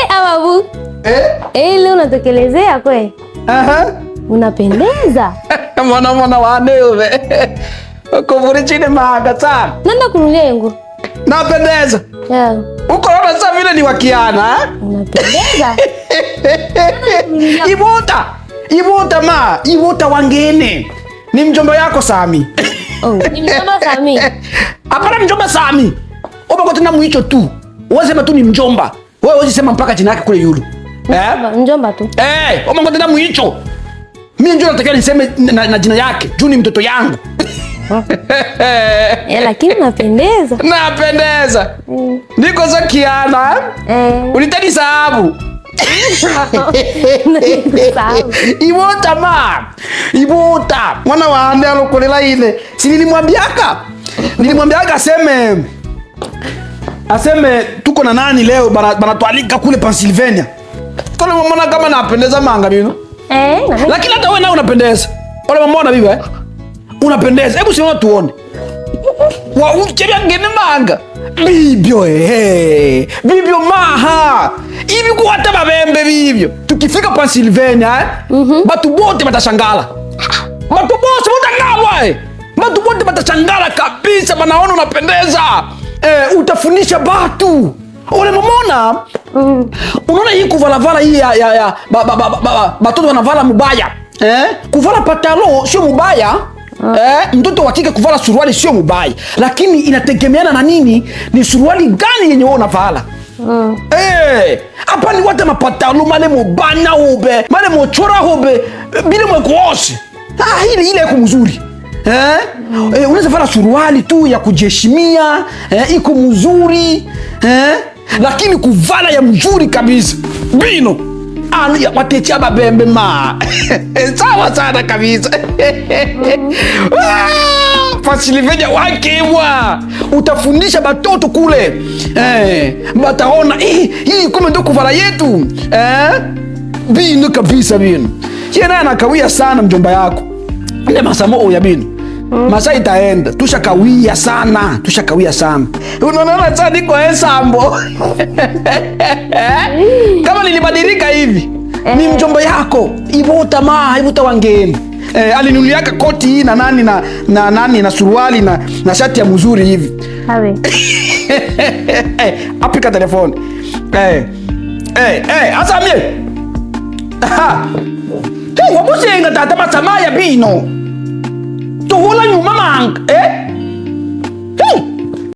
Ababu. Eh? Leo unatokelezea kwe? Aha. Unapendeza. Mwana mwana wane kuvuri chini maga sana. Nanda kunulia ngo. Napendeza. Yeah. Uko naona sasa vile ni wakiana eh? Unapendeza. Ibuta. Ibuta ma, ibuta wangene. Ni mjomba yako Sami. Oh, ni mjomba Sami. Hapana mjomba Sami. Oba kwa tena muicho tu. Wasema tu ni mjomba. Wewe wewe sema mpaka jina yake kule yulu. Eh? Mjomba tu. Eh, oba kwa tena muicho. Mimi ndio nataka niseme na jina yake. Juu ni mtoto yangu. Lakini napendeza. Napendeza. Niko za kiana. Eh. Ulitani sababu. Ibuta ma. Ibuta. Mwana wa ande alokolela ile. Si nilimwambiaka. Nilimwambiaka aseme tuko na nani leo banatwalika kule Pennsylvania. Kole mwana kama napendeza manga bino. Na lakini hata wewe nao unapendeza. Ole mama bibi eh? Unapendeza. Hebu simama tuone. Wa uchebya ngene manga. Bibyo eh. Bibyo maha. Ibi kuwata babembe bibyo. Tukifika Pennsylvania eh? Batu bote batashangala. Batu bote batangalwa eh. Batu bote batashangala kabisa, banaona unapendeza. Utafundisha batu. Ole mamona. Unaona hii kuvala hii ya batoto wanavala mubaya. Kuvala patalo sio mubaya. Mtoto wa kike kuvala suruali sio mubaya, lakini inategemeana na nini, ni suruali gani yenye wewe unavala. Hapa ni wata mapatalo male mubana ube, male mochora ube, bile mwekuosi. Ile ile iko mzuri. Unaweza vala suruali tu ya kujiheshimia, iko mzuri. Lakini kuvala ya mzuri kabisa. Bino. Anu ya watecha babembe ma. Sawa sana kabisa. Pennsylvania wakemwa. Utafundisha batoto kule. Bataona hii kumbe ndo kuvala yetu. Bino kabisa bino. Yeye naye anakawia sana mjomba yako. Ile masamo ya bino. Masa itaenda. Tushakawia sana. Tushakawia sana. Unaona sasa niko ensambo. Kama nilibadilika hivi. Ni mjomba yako. Ibuta ma, ibuta wangeni. Alinunuliaka koti hii na nani na nani na suruali na shati ya mzuri hivi. Hawe. Apika telefoni. Asa mie. Hey, wabusenga tata masamaya bino. Tuhula nyuma manga. Hey.